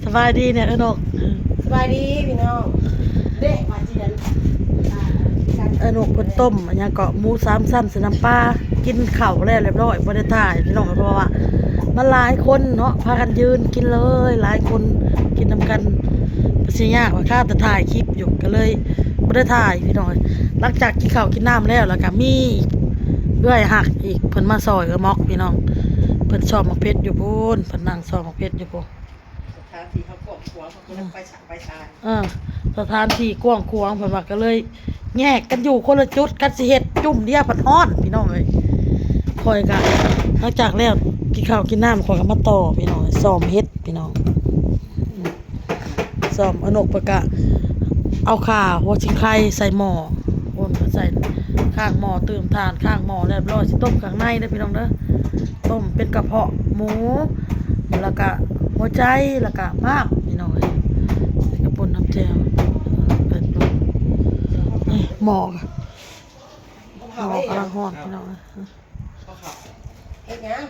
ສະບາຍດີແດ່ເອື້ອຍນົກ. ສະບາຍດີພີ່ນ້ອງ. ເດ້ ວ່າຊິອັນ ອ່າ ເອື້ອຍນົກເພິ່ນຕົ້ມອັນຫຍັງເກາະ ໝູສາມຊັ້ນໃສ່ນ້ຳປາ. ກິນເຂົ້າແລ້ວຮຽບຮ້ອຍ ບໍ່ໄດ້ຖ່າຍພີ່ນ້ອງ ເພາະວ່າມັນຫຼາຍຄົນເນາະ ພາກັນຢືນກິນເລີຍ ຫຼາຍຄົນກິນນຳກັນ. ກໍຊິຍາກວ່າຄາແຕ່ຖ່າຍຄລິບຢູ່ ກໍເລີຍບໍ່ໄດ້ຖ່າຍພີ່ນ້ອງ. ຫຼັງຈາກກິນເຂົ້າກິນນ້ຳແລ້ວ ແລ້ວກໍມີເອື້ອຍຮັກອີກ ເພິ່ນມາຊ່ອຍເອື້ອຍໝອກພີ່ນ້ອງ. ເພິ່ນຊອກໝາກເຜັດຢູ່ພຸ້ນ ເພິ່ນນັ່ງຊອກໝາກເຜັດຢູ່ພຸ້ນ. ສະຖານທີ່ເຮົາກວ້າງຂວາງ ເຮົາກໍເລີຍໄປສະ ໄປສານ. ເອີ ສະຖານທີ່ກວ້າງຂວາງ ເພິ່ນວ່າກໍເລີຍແຍກກັນຢູ່ຄົນລະຈຸດ. ຄັນຊິເຮັດຈຸ້ມດຽວພັດຮ້ອນພີ່ນ້ອງເອີຍ. ຂ້ອຍກໍຫຼັງຈາກແລ້ວກິນເຂົ້າກິນນ້ຳ ຂ້ອຍກໍມາຕໍ່ພີ່ນ້ອງ ຊອມເຫັດພີ່ນ້ອງ. ຊອມ ເອື້ອຍນົກເພິ່ນກະເອົາຂ່າຫົວຊິງໄຄໃສ່ໝໍ້ ໂອນໃສ່ຂ້າງໝໍ້ ຕື່ມຖ່ານຂ້າງໝໍ້ຮຽບຮ້ອຍ ຊິຕົ້ມຂ້າງໃນເດີພີ່ນ້ອງເດີ. ຕົ້ມເປັນກະເພາະໝູ ແລ້ວກະຫົວໃຈ ແລ້ວກະມ້າມພີ່ນ້ອງເອີຍ. ກະປົ່ນນ້ຳແຈ່ວ ນີ້ໝໍ້ ໝໍ້ກຳລັງຮ້ອນພີ່ນ້ອງເອີຍ. ເຮັດຫຍັງ?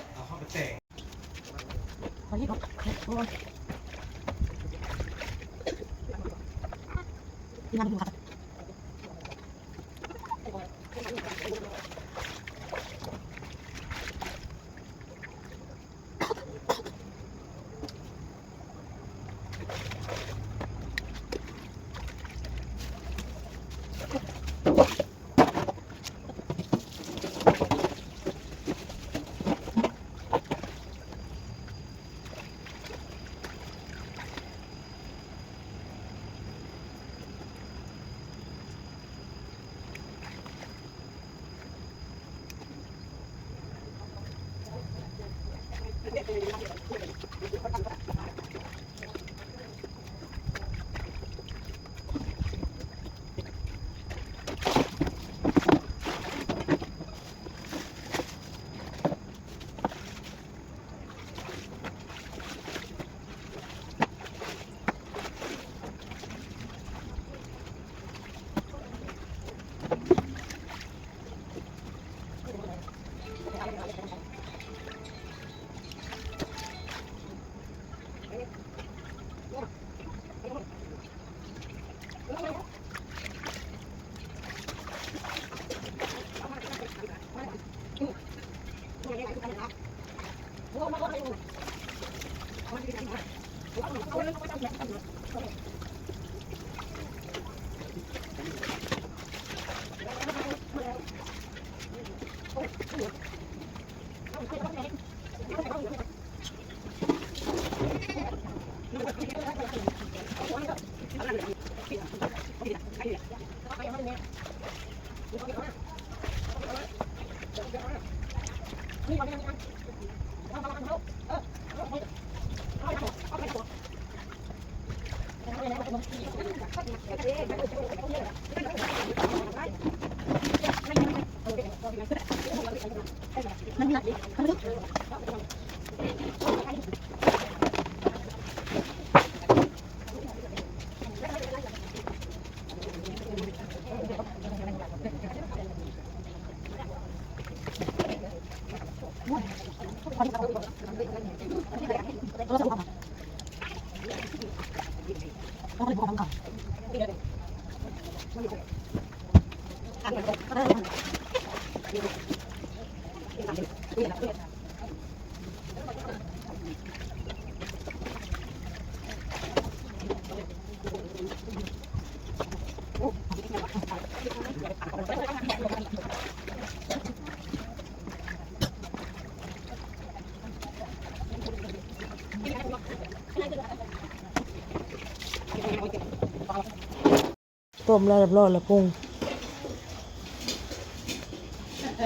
ຕົ້ມແລ້ວຮຽບຮ້ອຍແລ້ວປຸງ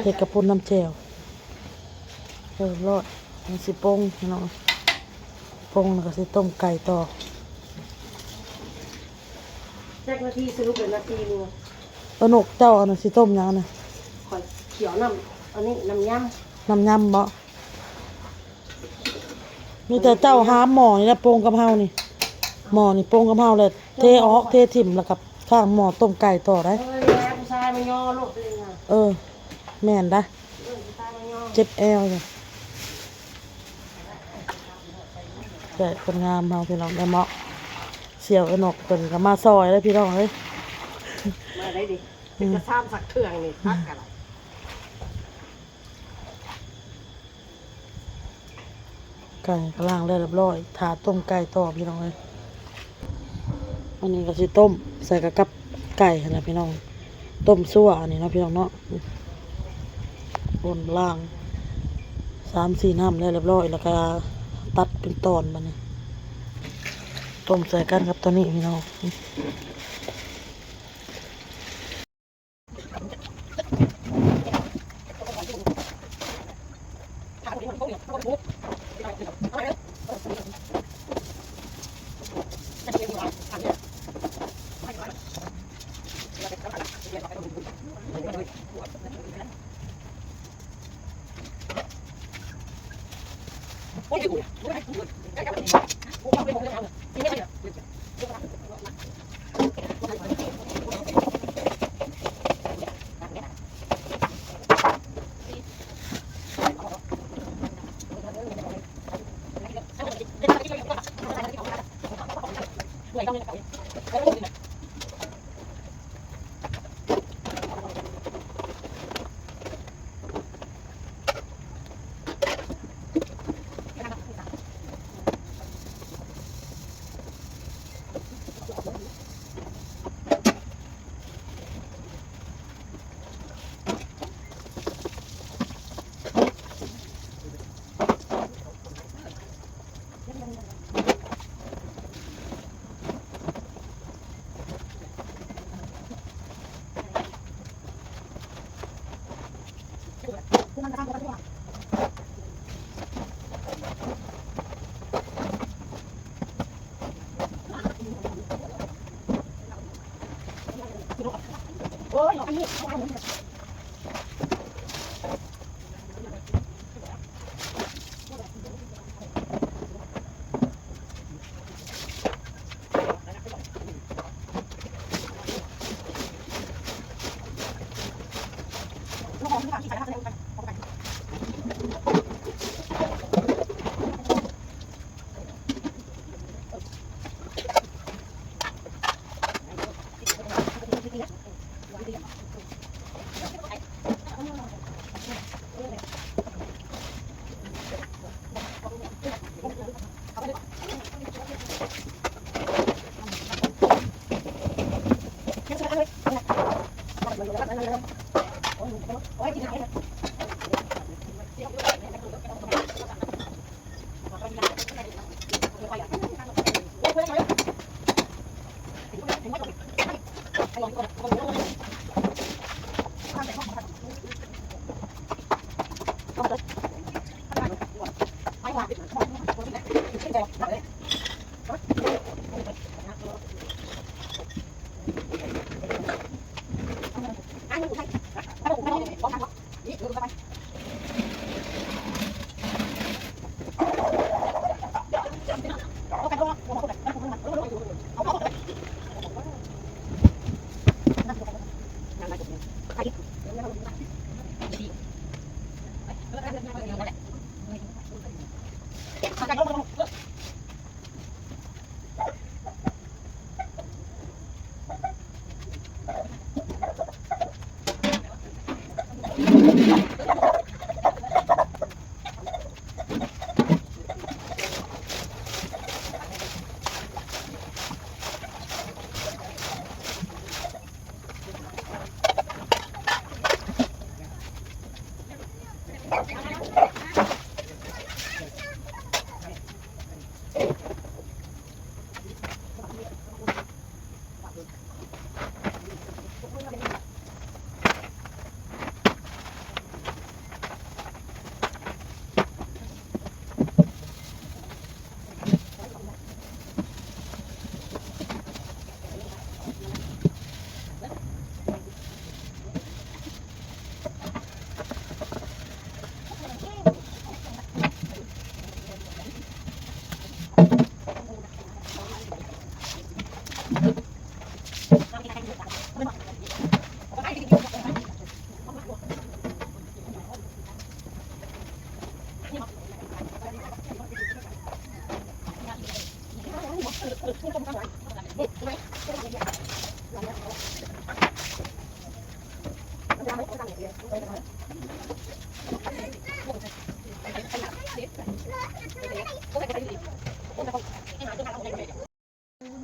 ເຮັດກະປົ່ນນ້ຳແຈ່ວຮຽບຮ້ອຍ. ມັນຊິປົງພີ່ນ້ອງ ປົງແລ້ວກໍຊິຕົ້ມໄກ່ຕໍ່. ຈັກນາທີ ສະຫຼຸບເປັນນາທີໜຶ່ງ. ເອີ ນົກເຈົ້າອັນນັ້ນຊິຕົ້ມຫຍັງນະ? ຂ້ອຍຂຽວນ້ຳ ອັນນີ້ນ້ຳຍຳ. ນ້ຳຍຳບໍ? ມີແຕ່ເຈົ້າຫາໝໍ້ນີ້ແຫຼະປົງກັບເຮົານີ້ ໝໍ້ນີ້ປົງກັບເຮົາແຫຼະ ເທອອກເທຖິ້ມ ແລ້ວກໍຂ້າງໝໍ້ຕົ້ມໄກ່ຕໍ່ໄດ໋. ເອີ ແມ່ນໄດ໋ ເຈັບແອວຢູ່. ແຕ່ຄົນງາມເຮົາພີ່ນ້ອງ ແມ່ເມາະ ສ່ຽວເອື້ອຍນົກເພິ່ນກໍມາຊ່ອຍເດ້ພີ່ນ້ອງເອີຍ ມາໄດ້ດິ ເປັນຕາຊາມສັກເຄື່ອງນີ້ ພັກກັນ ໄກ່ກໍລ້າງແລ້ວຮຽບຮ້ອຍ ຖ້າຕົ້ມໄກ່ຕໍ່ພີ່ນ້ອງເອີຍ. ອັນນີ້ກໍຊິຕົ້ມໃສ່ກັບ ກັບໄກ່ຫັ້ນແຫຼະພີ່ນ້ອງ ຕົ້ມຊົ່ວອັນນີ້ເນາະພີ່ນ້ອງເນາະ. ໂອນລ້າງສາມສີ່ນ້ຳແລ້ວຮຽບຮ້ອຍ ແລ້ວກໍຕັດເປັນຕອນ ບາດນີ້ຕົ້ມໃສ່ກັນກັບຕົວນີ້ພີ່ນ້ອງ.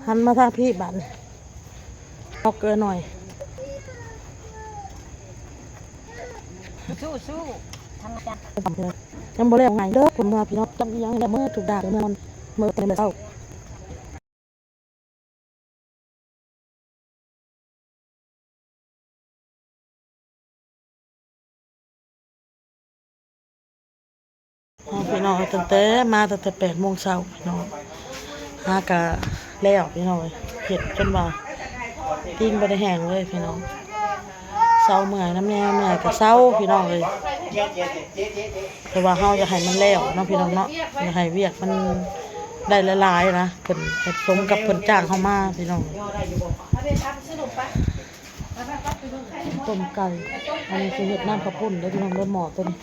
ຫັນມາທາງພີ້ບາດນີ້ ເອົາເກືອໜ້ອຍ ສູ້ໆ ທຳມະດາ ຍັງບໍ່ແລ້ວງ່າຍເດີ ຄົນເມືອພີ່ນ້ອງ ຈຳອີ່ຫຍັງແລ້ວເໝິດທຸກຢ່າງ ເມືອນ ເໝິດແຕ່ເຊົ້າ. ເອົາ ພີ່ນ້ອງເອີຍ ຕັ້ງແຕ່ ມາຕັ້ງແຕ່ແປດໂມງເຊົ້າ ພີ່ນ້ອງ ຫາກະແລ້ວ ພີ່ນ້ອງເອີຍ ເຮັດຈົນວ່າຕີນບໍ່ໄດ້ແຮງເລີຍ ພີ່ນ້ອງ. ເຊົາເມື່ອຍນຳແດ່ ເມື່ອຍກະເຊົາ ພີ່ນ້ອງເອີຍ ແຕ່ວ່າເຮົາຢາກໃຫ້ມັນແລ້ວເນາະ ພີ່ນ້ອງເນາະ ຢາກໃຫ້ວຽກມັນໄດ້ຫຼາຍໆນະ ເພິ່ນເຮັດສົມກັບເພິ່ນຈ້າງເຮົາມາ ພີ່ນ້ອງ. ຕົ້ມໄກ່ ອັນນີ້ຊິເຮັດນ້ຳເຂົ້າປຸ້ນເດີ ພີ່ນ້ອງເດີ ໝໍ້ໂຕນີ້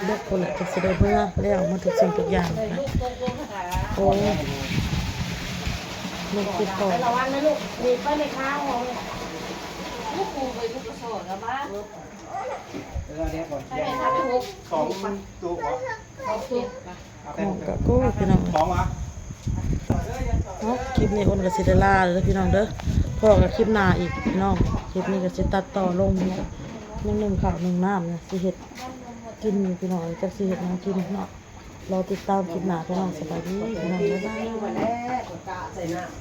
ເລິກພຸ້ນແຫຼະ ຈັ່ງຊິໄດ້ເມືອ ແລ້ວໝົດທຸກສິ່ງທຸກຢ່າງ. ໂອ້ຍ ລູກຕິດຕໍ່ ລະວັງນະລູກ ໜີບໄປແມ່ຄ້າ ລູກປູໄປລູກກະສອບລະມາ ເອີ ເອົາແດ່ກ່ອນ ໃສ່ແມ່ທັບ ສອງໂຕ ເອົາແຕ່ ຂອງກະກູ້ ພີ່ນ້ອງເອີຍ. ເນາະ ຄລິບນີ້ອ້ນກະຊິໄດ້ລາເດີພີ່ນ້ອງເດີ ພໍ້ກັນຄລິບໜ້າອີກພີ່ນ້ອງ. ຄລິບນີ້ກະຊິຕັດຕໍ່ລົງ ຍັງໜຶ້ງເຂົ້າໜຶ້ງນ້ຳ ຊິເຮັດກິນຢູ່ພີ່ນ້ອງ ຈັກຊິເຮັດຫຍັງກິນເນາະ ລໍຕິດຕາມຄລິບໜ້າພີ່ນ້ອງ. ສະບາຍດີພີ່ນ້ອງ ບາຍບາຍ.